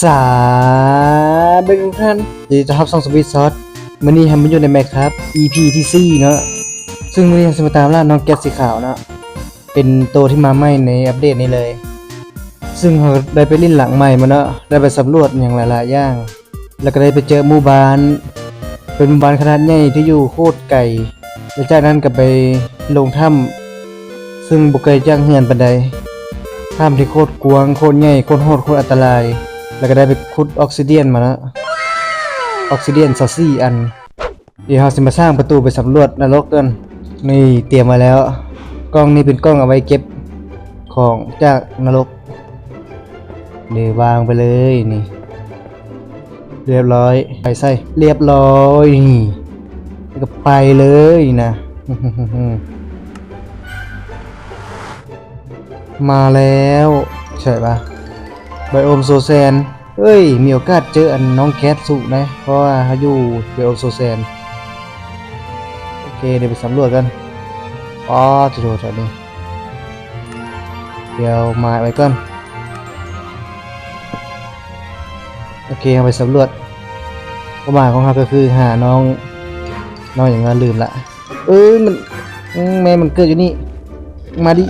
ສະບາຍດີທຸກທ່ານ ຍິນດີຕ້ອນຮັບສູ່ຊ່ອງ Sweet Sauce ມື້ນີ້ເຮົາມາຢູ່ໃນ Minecraft ອີພີທີສີ່ເນາະ ຊຶ່ງມື້ນີ້ເຮົາຊິມາຕາມລ່ານ້ອງແກັດສີຂາວເນາະ ເປັນໂຕທີ່ມາໃໝ່ໃນອັບເດດນີ້ເລີຍ ຊຶ່ງເຮົາໄດ້ໄປຫຼິ້ນຫຼັງໃໝ່ມາເນາະ ໄດ້ໄປສຳຫຼວດຫຍັງຫຼາຍໆຢ່າງ ແລ້ວກໍໄດ້ໄປເຈີໝູ່ບ້ານ ເປັນໝູ່ບ້ານຂະໜາດໃຫຍ່ທີ່ຢູ່ໂຄດໄກ ແລະຈາກນັ້ນກໍໄປລົງຖ້ຳ ຊຶ່ງບໍ່ໄກຈາກເຮືອນປານໃດ ຖ້ຳທີ່ໂຄດກວ້າງ ໂຄດໃຫຍ່ ໂຄດໂຫດ ໂຄດອັນຕະລາຍ ແລ້ວກໍໄດ້ໄປຂຸດອອກຊີເດຍນມາເນາະ ອອກຊີເດຍນຊາວສີ່ອັນ ດຽວເຮົາຊິມາສ້າງປະຕູໄປສຳຫຼວດນະລົກກ່ອນ ນີ້ຕຽມໄວ້ແລ້ວ ກ່ອງນີ້ເປັນກ່ອງເອົາໄວ້ເກັບຂອງຈາກນະລົກ ນີ້ວາງໄປເລີຍນີ້ ລຽບຮ້ອຍ ໄປໃສ່ ລຽບຮ້ອຍ ນີ້ ແລ້ວກໍໄປເລີຍນະ ມາແລ້ວ ໃຊ່ປະ ໄບໂອມໂຊແຊນ ເອີຍ ມີໂອກາດເຈີອັນນ້ອງແກັດສູນະ ເພາະວ່າເຮົາຢູ່ໄບໂອມໂຊແຊນ ໂອເຄ ດຽວໄປສຳຫຼວດກັນ ອໍ ໂຖ ແຖວນີ້ ດຽວມາໄວ້ກ່ອນ ໂອເຄ ເຮົາໄປສຳຫຼວດ ເປົ້າໝາຍຂອງເຮົາກໍຄືຫານ້ອງ ນ້ອງຫຍັງວະ ລືມລະ ເອີຍ ມັນ ອືມ ແມ່ມັນເກີດຢູ່ນີ້ ມາດີ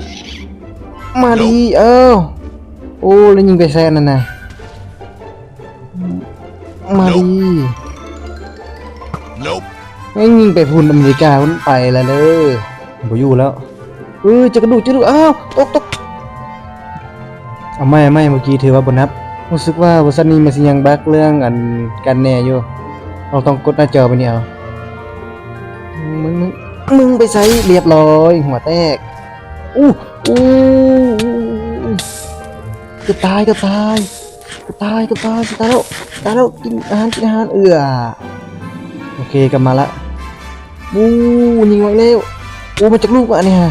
ມາດີ ເອົ້າ ໂອ້ ແລ້ວຍິງໄປໃສ່ອັນນັ້ນນະ ມາດີ ແມ່ງຍິງໄປພຸ້ນ ອາເມລິກາພຸ້ນ ໄປແລ້ວເດີ ບໍ່ຢູ່ແລ້ວ ເອີຍ ເຈີກະດູກ ເຈີກະດູກ ອ້າວ ຕົກ ຕົກ ເອົາໃໝ່ ເອົາໃໝ່ ເມື່ອກີ້ຖືວ່າບໍ່ນັບ ຮູ້ສຶກວ່າເວີຊັນນີ້ມັນຊິຍັງບັກເລື່ອງອັນກັນແນ່ຢູ່ ເຮົາຕ້ອງກົດໜ້າຈໍໄປນີ້ເອົາ ມຶງ ມຶງ ມຶງໄປໃສ່ ລຽບຮ້ອຍ ຫົວແຕກ ອູ້ ອູ້ ເກືອບຕາຍ ເກືອບຕາຍ ເກືອບຕາຍ ເກືອບຕາຍ ຊິຕາຍແລ້ວ ຕາຍແລ້ວ ກິນອາຫານ ກິນອາຫານ ເອື້ອ ໂອເຄ ກັບມາລະ ອູ້ ຍິງໄວ້ແລ້ວ ໂອ້ ມັນຈັກລູກວະອັນນີ້ຫະ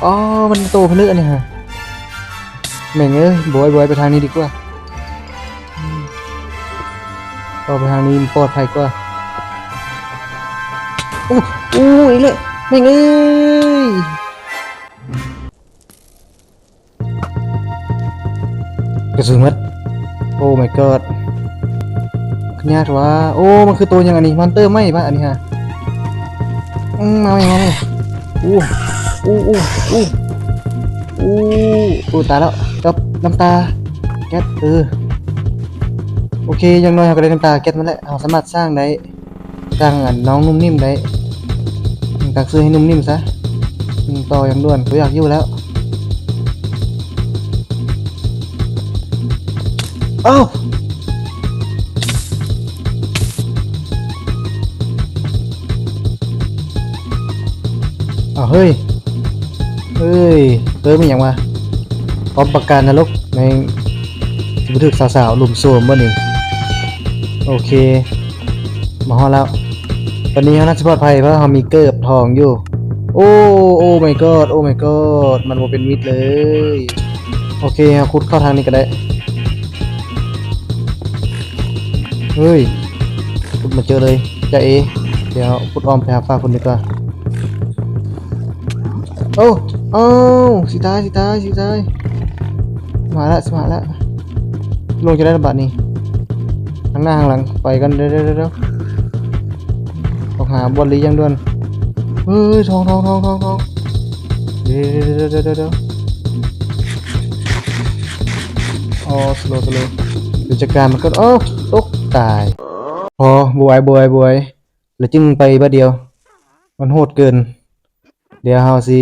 ອໍ ມັນໂຕເພິ່ນເລີກອັນນີ້ຫະ ແມ່ງເອີຍ ບອຍ ບອຍ ໄປທາງນີ້ດີກວ່າ ອືມ ເຂົ້າໄປທາງນີ້ມັນປອດໄພກວ່າ ໂອ້ ໂອ້ ອີກແລ້ວ ແມ່ງເອີຍ ກະສຸນໝົດ ໂອ້ ມາຍກອດ ຍາກແທ້ຫວາ ໂອ້ ມັນຄືໂຕຫຍັງອັນນີ້ ມອນເຕີໃໝ່ປະອັນນີ້ຫະ ອືມ ມາໃໝ່ ມາໃໝ່ ໂອ້ ໂອ້ ໂອ້ ໂອ້ ໂອ້ ໂອ້ ຕາຍແລ້ວ ກັບນ້ຳຕາແກັດ ເອີ ໂອເຄ ຢ່າງໜ້ອຍເຮົາກໍໄດ້ນ້ຳຕາແກັດມາແລ້ວ ເຮົາສາມາດສ້າງໄດ້ ສ້າງອັນນ້ອງນຸ້ມນິ້ມໄດ້ ຕັ້ງຊື່ໃຫ້ນຸ້ມນິ້ມຊະ ອືມ ຕໍ່ຢ່າງດ່ວນ ບໍ່ຢາກຢູ່ແລ້ວ ເອົ້າ ເອົາເຮີ້ຍ ເຮີ້ຍ ເຕີມອີ່ຫຍັງວະ ປ້ອມປາການນະລົກ ແມ່ງ ຊິບໍ່ຖືກສາວໆລຸມໂຊມບໍ່ນີ້ ໂອເຄ ມາຮອດແລ້ວ ຕອນນີ້ເຮົາໜ້າຈະປອດໄພ ເພາະເຮົາມີເກີບທອງຢູ່ ໂອ້ ໂອ້ ມາຍກອດ ໂອ້ ມາຍກອດ ມັນບໍ່ເປັນມິດເລີຍ ໂອເຄ ເຮົາຂຸດເຂົ້າທາງນີ້ກໍໄດ້ ເຮີ້ຍ ຂຸດມາເຈີເລີຍ ຈາເອ ດຽວຂຸດອ້ອມໄປຫາຝັ່ງພຸ້ນດີກວ່າ ໂອ້ ເອົ້າ ຊິຕາຍ ຊິຕາຍ ຊິຕາຍ ມາລະ ຊິມາລະ ລົງຈັ່ງໃດລະບາດນີ້ ທາງໜ້າທາງຫຼັງ ໄປກ່ອນ ດຽວ ດຽວ ດຽວ ຕ້ອງຫາບ່ອນຫຼີກຢ່າງດ່ວນ ເຮີ້ຍ ທອງ ທອງ ທອງ ທອງ ດຽວ ດຽວ ດຽວ ອໍ ສະໂລ ສະໂລ ດຽວຈັດການມັນກ່ອນ ໂອ້ ຕົກ ຕາຍ ພໍ ບໍ່ໄຫວ ບໍ່ໄຫວ ບໍ່ໄຫວ ແລ້ວຈຶ່ງໄປບາດດຽວ ມັນໂຫດເກີນ ດຽວເຮົາຊິ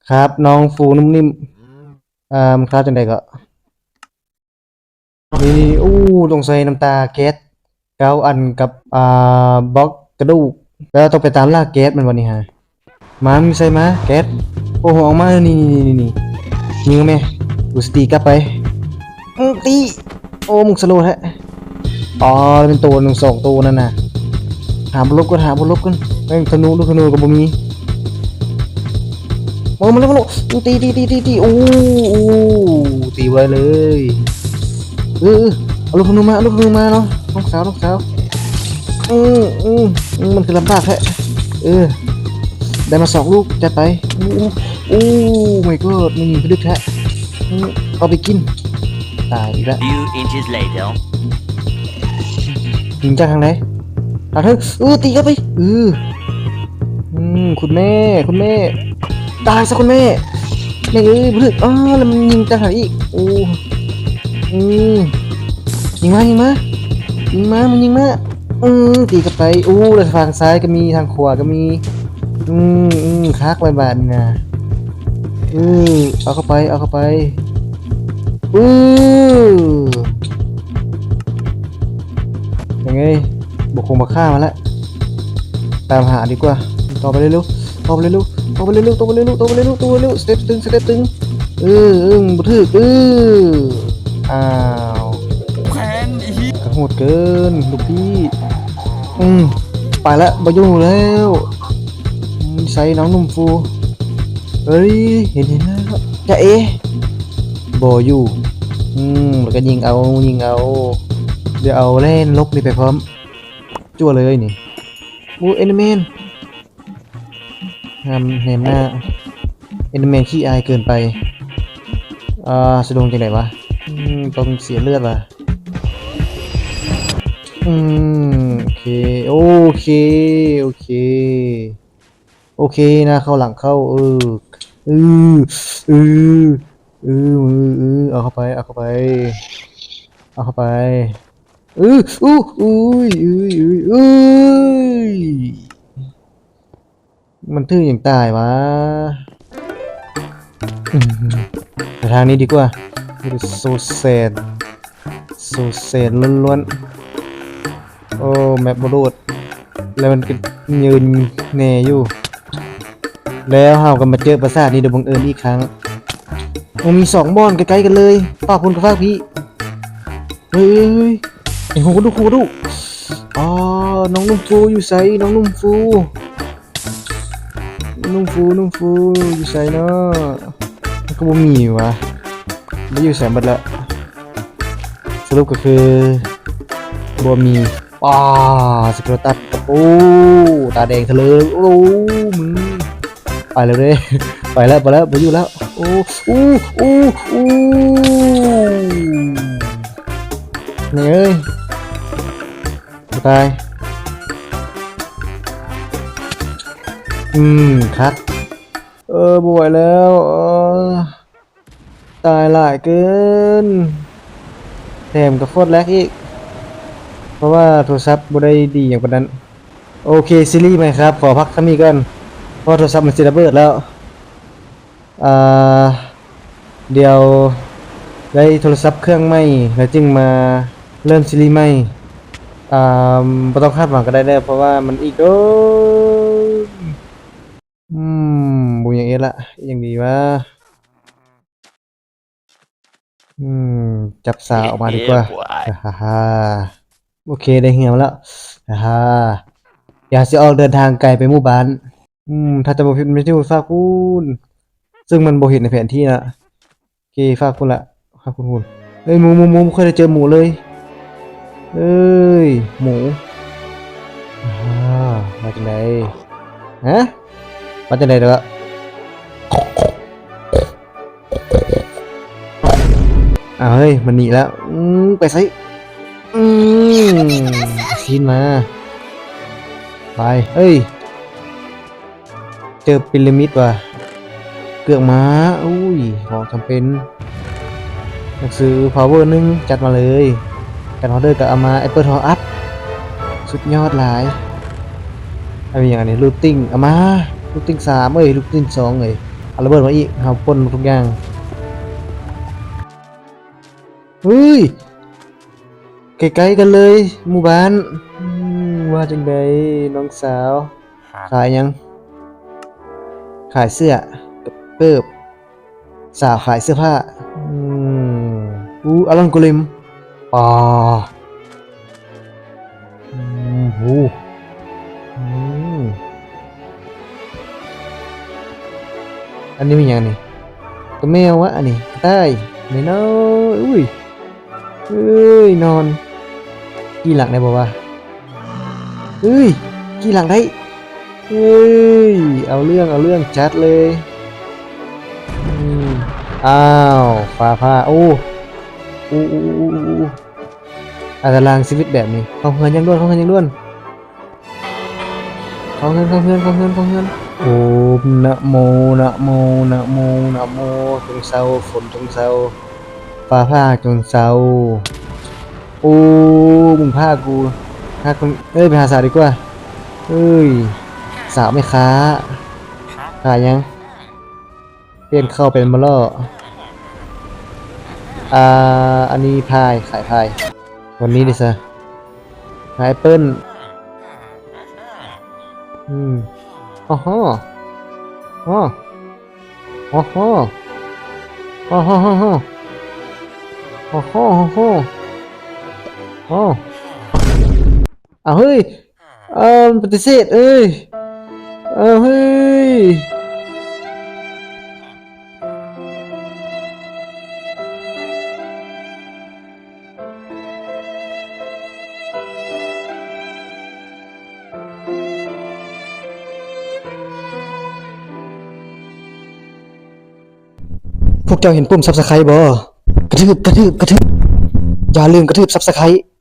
ຄາບນ້ອງຟູນຸ້ມນິ້ມ ອ່າ ມັນຄາບຈັ່ງໃດເກາະ ນີ້ ໂອ້ ຕ້ອງໃສ່ນ້ຳຕາແກັດເກົ້າອັນກັບ ອ່າ ບລັອກກະດູກ ແລ້ວຕ້ອງໄປຕາມລ່າແກັດແມ່ນບໍ່ນີ້ຫາ ມາ ມີໃສ່ມາແກັດ ໂອ້ ຫົວອອກມາ ນີ້ໆໆໆ ຍິງແມ່ ກູຊິຕີກັບໄປ ອື ຕີ ໂອ້ ມຶງສະໂລແທ້ ອໍ ເປັນໂຕໜຶ່ງສອງໂຕນັ້ນນະ ຫາບົດຫຼົບກ່ອນ ຫາບົດຫຼົບກ່ອນ ແມ່ງທະນູ ລູກທະນູກໍບໍ່ມີ ໂອ້ ມາແລ້ວ ມາແລ້ວ ໂອ້ ຕີ ຕີ ຕີ ຕີ ໂອ້ ໂອ້ ຕີໄວເລີຍ ເອີ ເອີ ເອົາລູກທະນູມາ ເອົາລູກທະນູມາເນາະ ນ້ອງສາວ ນ້ອງສາວ ອື ອື ອື ມັນຄືລຳບາກແທ້ ເອີ ໄດ້ມາສອງລູກ ຈັດໄປ ໂອ້ ໂອ້ ມາຍກອດ ມັນຍິງພິລຶກແທ້ ອື ເອົາໄປກິນ ຕາຍອີກແລ້ວ. Few inches later. ຍິງຈາກທາງໃດ? ທາງເທິງ. ເອີ ຕີເຂົ້າໄປ. ເອີ ອືມ ຄຸນແມ່ ຄຸນແມ່ ຕາຍຊະຄຸນແມ່. ແມ່ງເອີຍ ບໍ່ຖືກ. ອ້າ ແລ້ວມັນຍິງຈາກທາງອີກ. ໂອ້ ອືມ ຍິງມາ ຍິງມາ ຍິງມາ ມັນຍິງມາ. ເອີ ຕີເຂົ້າໄປ. ໂອ້ ແລ້ວທາງຊ້າຍກໍມີ ທາງຂວາກໍມີ. ອືມ ອືມ ຄັກແລ້ວບາດນີ້ນະ. ເອີ ເອົາເຂົ້າໄປ ເອົາເຂົ້າໄປ. ອື ຍັງໄງ ບໍ່ຄົງບໍ່ຄ່າມາລະ. ຕາມຫາດີກວ່າ. ຕໍ່ໄປເລື້ອຍໆ ຕໍ່ໄປເລື້ອຍໆ ຕໍ່ໄປເລື້ອຍໆ ຕໍ່ໄປເລື້ອຍໆ ຕໍ່ໄປເລື້ອຍໆ ສະເຕັບຕຶງ ສະເຕັບຕຶງ. ເອີ ເອີ ບໍ່ຖືກ. ເອີ ອ້າວ ກະໂຫດເກີນລູກພີ່. ອືມ ໄປລະ ບໍ່ຢູ່ແລ້ວ. ອືມ ໃສ່ນ້ອງໜຸ່ມຟູ. ເອີຍ ເຫັນ ເຫັນແລ້ວ. ຈະເອ ບໍ່ຢູ່. ອືມ ແລ້ວກໍຍິງເອົາ ຍິງເອົາ. ດຽວເອົາແລ່ນຫຼົບນີ້ໄປພ້ອມ. ຈົວເລີຍນີ້. ໂອ້ ເອັນເດີແມນ ງາມແນມໜ້າ. ເອັນເດີແມນຂີ້ອາຍເກີນໄປ. ອ່າ ສະດົງຈັ່ງໃດວະ? ອືມ ຕ້ອງເສຍເລືອດວະ. ອືມ ໂອເຄ ໂອເຄ ໂອເຄ ໂອເຄນະ. ເຂົ້າຫຼັງເຂົ້າ. ເອີ ເອີ ເອີ ເອີ ເອີ ເອີ ເອົາເຂົ້າໄປ ເອົາເຂົ້າໄປ ເອົາເຂົ້າໄປ. ອື ອູ້ ອຸ້ຍ ອຸ້ຍ ອຸ້ຍ ອຸ້ຍ. ມັນຖືຫຍັງຕາຍວະ? ອືມ ໄປທາງນີ້ດີກວ່າ. ໂຊແຊດ ໂຊແຊດລ້ວນໆ. ໂອ້ ແມັບບໍ່ໂດດ ແລ້ວມັນກໍຍືນແນ່ຢູ່. ແລ້ວເຮົາກໍມາເຈີປາສາດນີ້ໂດຍບັງເອີນອີກຄັ້ງ. ໂອ້ ມີສອງບ່ອນໃກ້ໆກັນເລີຍ ຟາກພຸ້ນກັບຟາກພີ້. ເຮີ້ຍ ເຮີ້ຍ ເຮີ້ຍ ເຮີ້ຍ ໂຫ ກະດູກ ໂຫ ກະດູກ. ອໍ ນ້ອງໜຸ່ມຟູຢູ່ໃສ? ນ້ອງໜຸ່ມຟູ ໜຸ່ມຟູ ໜຸ່ມຟູຢູ່ໃສເນາະ? ມັນກໍບໍ່ມີຫວາ ໄປຢູ່ໃສໝົດລະ? ສະຫຼຸບກໍຄືບໍ່ມີ. ອາ ສະເກລຕັນ ໂອ້ ຕາແດງທະເລີ. ໂອ້ ມຶງ ໄປແລ້ວເດ້ ໄປແລ້ວ ໄປແລ້ວ ບໍ່ຢູ່ແລ້ວ. ໂອ້ ອູ້ ອູ້ ອູ້ ແມ່ເອີຍ ບໍ່ຕາຍ. ອືມ ຄັກ. ເອີ ບໍ່ໄຫວແລ້ວ. ເອີ ຕາຍຫຼາຍເກີນ ແຖມກໍໂຄດແລັກອີກ ເພາະວ່າໂທລະສັບບໍ່ໄດ້ດີຫຍັງປານນັ້ນ. ໂອເຄ ຊີຣີໃໝ່ຄັບ ຂໍພັກສ່ຳນີ້ກ່ອນ ເພາະວ່າໂທລະສັບມັນຊິລະເບີດແລ້ວ. ອ່າ ດຽວໄດ້ໂທລະສັບເຄື່ອງໃໝ່ ແລ້ວຈຶ່ງມາເລີ່ມຊີຣີໃໝ່. ອ່າ ບໍ່ຕ້ອງຄາດຫວັງກໍໄດ້ເດີ ເພາະວ່າມັນອີກດົນ. ອືມ ບໍ່ມີຫຍັງເຮັດລະ ຫຍັງດີວະ? ອືມ ຈັບສາອອກມາດີກວ່າ. ໂອເຄ ໄດ້ເຮືອມາແລ້ວ. ດຽວຊິອອກເດີນທາງໄກໄປໝູ່ບ້ານ. ອືມ ຖ້າຈະບໍ່ຜິດ ມັນຢູ່ຟາກພຸ້ນ ເຊິ່ງມັນບໍ່ເຫັນໃນແຜນທີ່ນະ. ເກຟາກພຸ້ນລະ ຟາກພຸ້ນ. ເອີຍ ໝູ ໝູ ໝູ ບໍ່ເຄີຍໄດ້ເຈີໝູເລີຍ. ເອີຍ ໝູ ອາ ວ່າຈັ່ງໃດ? ຮະ? ວ່າຈັ່ງໃດລະ? ອ້າວ ເຮີ້ຍ ມັນໜີແລ້ວ. ອືມ ໄປໃສ? ອືມ ຊີ້ນມາ. ໄປ ເອີຍ. ເຈີປີລະມິດວ່າ ເກືອກມ້າ. ອຸ້ຍ ຂອງຈຳເປັນ. ໜັງສືພາວເວີໜຶ່ງ ຈັດມາເລີຍ. ການອໍເດີກໍເອົາມາ. ແອັບເປິ້ນຮອວອັບ ສຸດຍອດຫຼາຍ. ເອົາອີ່ຫຍັງອັນນີ້? ລູດຕິງ ເອົາມາ. ລູດຕິງສາມເອີຍ ລູດຕິງສອງເອີຍ. ເອົາລະເບີດມາອີກ. ເຮົາປົນໝົດທຸກຢ່າງ. ເຮີ້ຍ ໃກ້ໆກັນເລີຍ ໝູ່ບ້ານ. ອືມ ວ່າຈັ່ງໃດນ້ອງສາວ? ຂາຍຫຍັງ? ຂາຍເສື້ອ ເກີບ ສາວຂາຍເສື້ອຜ້າ. ອືມ ອູ້ ອາລອນໂກເລັມ. ປາ ອືມ ໂຫ ອືມ ອັນນີ້ແມ່ນຫຍັງນີ້? ກະແມວວະ ອັນນີ້ກະຕ່າຍນ້ອຍໆ. ອຸ້ຍ ເອີຍ ນອນ ຂີ່ຫຼັງໄດ້ບໍ່ວະ? ເອີຍ ຂີ່ຫຼັງໄດ້. ເອີຍ ເອົາເລື່ອງ ເອົາເລື່ອງ ຈັດເລີຍ. ອືມ ອ້າວ ຟ້າຜ່າ. ໂອ້ ໂອ້ ໂອ້ ໂອ້ ໂອ້ ໂອ້ ອັນຕະລາຍຊີວິດແບບນີ້ ເຂົ້າເຮືອນຢ່າງດ່ວນ ເຂົ້າເຮືອນຢ່າງດ່ວນ ເຂົ້າເຮືອນ ເຂົ້າເຮືອນ ເຂົ້າເຮືອນ ເຂົ້າເຮືອນ. ໂອມ ນະໂມ ນະໂມ ນະໂມ ນະໂມ. ຈົ່ງເຊົາ ຝົນຈົ່ງເຊົາ ຟ້າຜ່າຈົ່ງເຊົາ. ໂອ້ ມຶງພາກູ ຫາຄົນເອີຍ ໄປຫາສາວດີກວ່າ. ເອີຍ ສາວແມ່ຄ້າ ຂາຍຫຍັງ? ປ່ຽນເຂົ້າເປັນມາລໍ້. ອ່າ ອັນນີ້ພາຍ ຂາຍພາຍ. ວັນນີ້ເດຊະ ຂາຍແອັບເປິ້ນ. ອືມ ໂອ້ໂຫ ໂອ້ ໂອ້ໂຫ ໂອ້ໂຫ ໂອ້ໂຫ ໂອ້ໂຫ ໂອ້ໂຫ ໂອ້ ເອົາເຮີ້ຍ ເອີ ມັນປະຕິເສດເອີຍ ເອີ ເຮີ້ຍ. ພວກເຈົ້າເຫັນປຸ່ມ Subscribe ບໍ່? ກະທືບ ກະທືບ ກະທືບ ຢ່າລືມກະທືບ Subscribe.